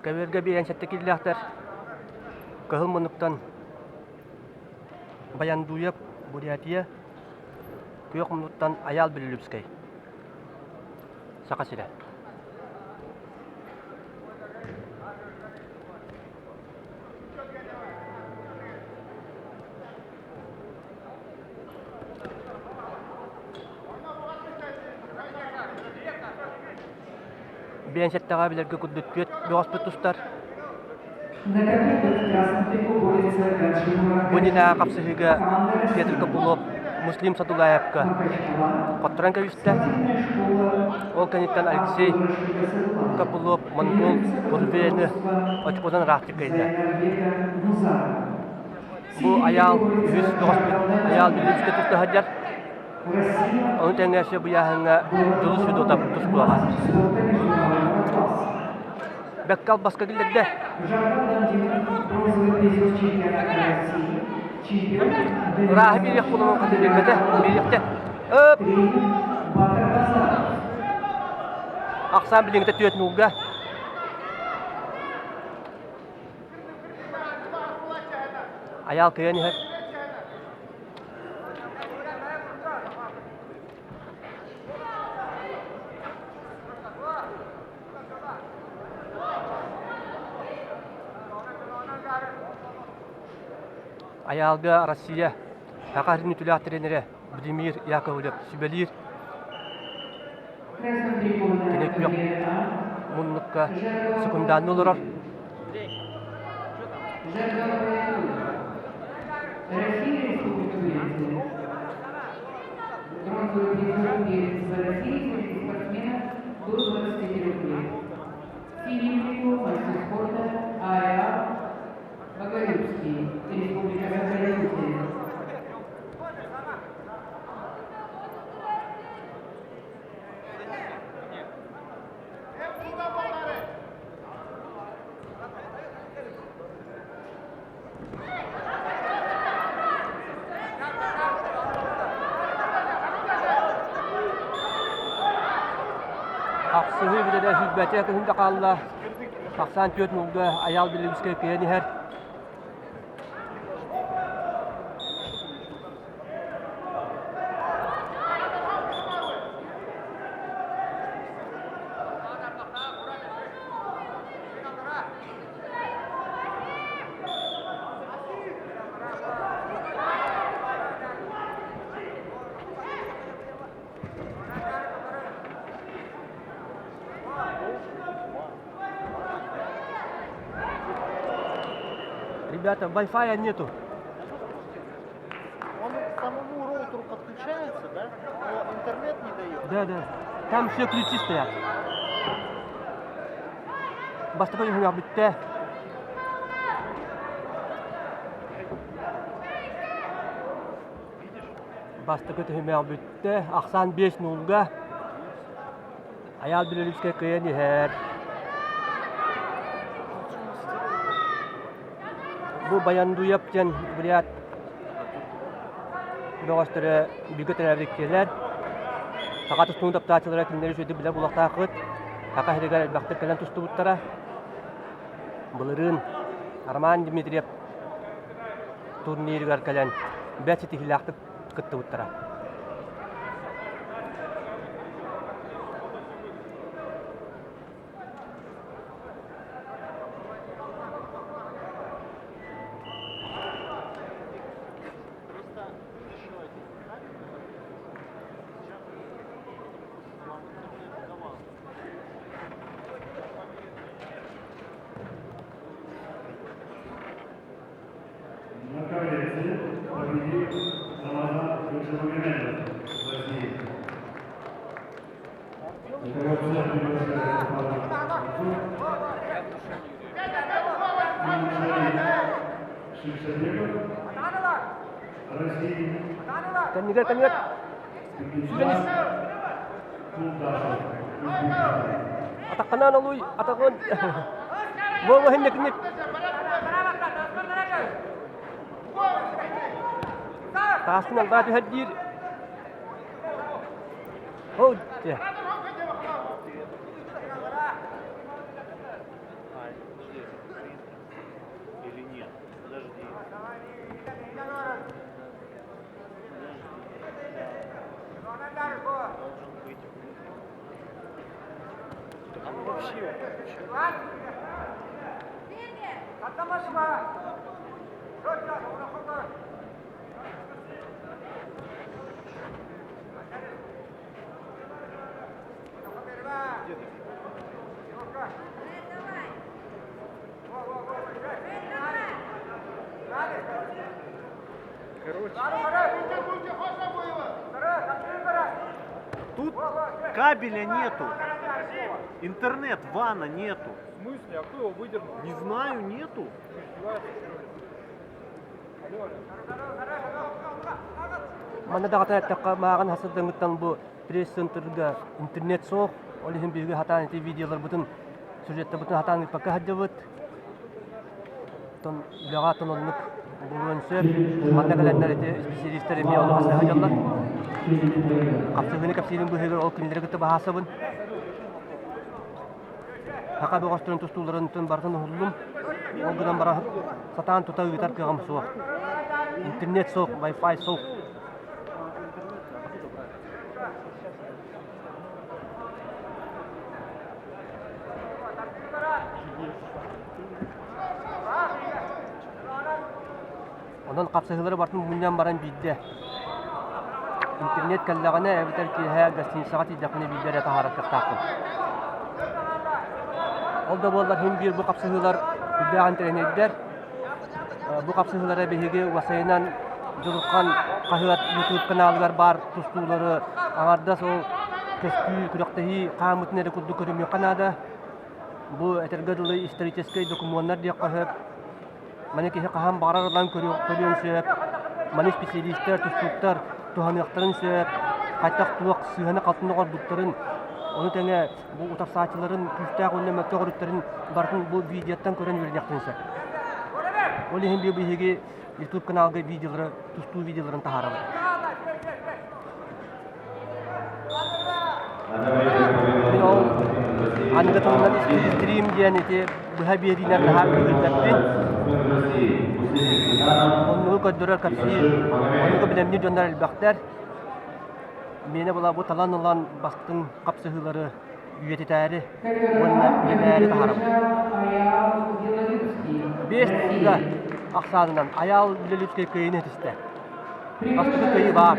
Көбүөргэ биэрэн сэттэ киилэлээхтэр кыһыл муннуктан Баяндуев Бурятия, күөх муннуктан Айаал Бүлүлүпскэй Саха сирэ. Биэнсэттэҕэ билэргэ курдук түөрт бөҕөспүт тустар. Бу иннинээҕи хапсыһыыга Петр Копылов Муслим Садулаевка хотторон кэбистэ. Ол кэнниттэн Алексей Копылов монгол Бурвены очконан ыраахтык кыайда. Бу Айаал үһүс бөҕөспүт Айаал Бүлүүскэ туста сылдьар. Ону тэҥэ өссө быйааһыҥҥа Дьулус Федотов тустуоҕа. Бэккэ албаска киллэрдэ. Ырааһы биэриэх буолан хата биэрбэтэ. Биэриэхтэ. Өп! Ахсаан билиҥҥитэ түөрт нуулга. Айаал кыайан иһэр. Айаалга Россия Саха сирин үтүлээх тренерэ Владимир Яковлев сүбэлиир. Кини күөх муннукка секундаанны олорор. Бронзовый призер первенства России среди спортсменов до 23 лет. Синим трико мастер спорта АЭА Боголюбский, Республика Саха-Якутия. Хапсыһыы бүтэрэ сүүрбэччэ кыһын да хаалла. Ахсаан түөрт нуулга Айаал Белевскэй кыайан иһэр. Ребята, Wi-Fi нету. Он к самому роутеру подключается, да? Но интернет не дает. Да, да. Там все ключи стоят. Бастакы үһүҥ бүттэ. Бастакы түһүмэх бүттэ. Ахсаан 5 нуулга. Айаал Бүлүлүскэй кыайан иһэр. Бу Баяндуев диэн бурят бөҕөстөрө бииргэ төрөөбүт иккиэлэр. Саха тустуун таптааччылара кинилэри үчүгэйдик билэр буолуохтааххыт. Саха сиригэр элбэхтик кэлэн тустубуттара. Былырыын Роман Дмитриев турнирыгар кэлэн бэрт ситиһиилээхтик кыттыбыттара. На ковре победил Рамазан Гаджимагомедов, Россия. Кэннигэр кэннигэр сүрэн Атаххынан олуй, атаҕын. Буолла хинник хинник. Тааскын албаа түһэр диир. Ол дьэ. Вообще отключается. Где ты? Короче. Тут кабеля нету. Интернет, ванна нету. В смысле? А кто его выдернул? Не знаю, нету. Манна даҕатан эттэххэ, мааҕын хасырдаҥыттан бу пресс-центрга интернет суох, ол иһин биһиги сатаан ити видеоларбытын, сюжеттарбытын сатаан ыыппакка сылдьабыт. Оттон үлэҕэ оттон оннук буолуон сөп. Манна кэлэннэр ити исписэлиистэр эмиэ ону хасыһа сылдьаллар. Хапсыһыыны кэпсиирим быһыыгар ол кинилэри кытта баһаасабын. Саха бөҕөстөрүн тустууларын барытын уһуллум. Ол гынан баран сатаан тута ыытар кыаҕым суох. Интернет суох, Wi-Fi суох. Онон хапсыһыылары барытын мунньан баран биирдэ интернет кэллэҕинэ эбэтэр киэһэ гостиницаҕа тиийдэхпинэ биирдэ эрэ таһаарар кыахтаахпын. Ол да буоллар син биир бу хапсыһыылар үрдээх интэриэһинэйдэр. Бу хапсыһыылары биһиги уопсайынан Дьулурхан хаһыат YouTube каналыгар баар тустуулары аҥардас ол көстүү, күрэхтэһии хаамыытын эрэ курдук көрүмүөххэ наада. Бу этэргэ дылы историческай докумуоннар диэххэ сөп. Маны киһи хаһан баҕарар ылан көрүөн сөп. Маны специалистар, тустууктар туһаныахтарын сөп. Хайдах туох сыыһаны-халтыны оҥорбуттарын, ону тэҥэ бу утарсааччыларын күүстээх уонна мөлтөх өрүттэрин барытын бу видеоттан көрөн үөрэниэхтэрин сөп. Ол иһин биһиги YouTube каналга видеолары, тустуу видеоларын таһаарабыт. Мин ол аныгы тылынан стрим диэн ити быһа биэриинэн наһаа күүһүрбэппин. Оннугу көрдөрөр кэпсиир, оннугу билэмньи дьоннор элбэхтэр. Миэнэ була бу талан ылан бастыҥ хапсыһыылары үйэтитээри уонна үлэлээри таһаарабын. Биэс да ахсаанынан Айаал Белолюбскай кыайыыны ситистэ. Бастакы кыайыы баар.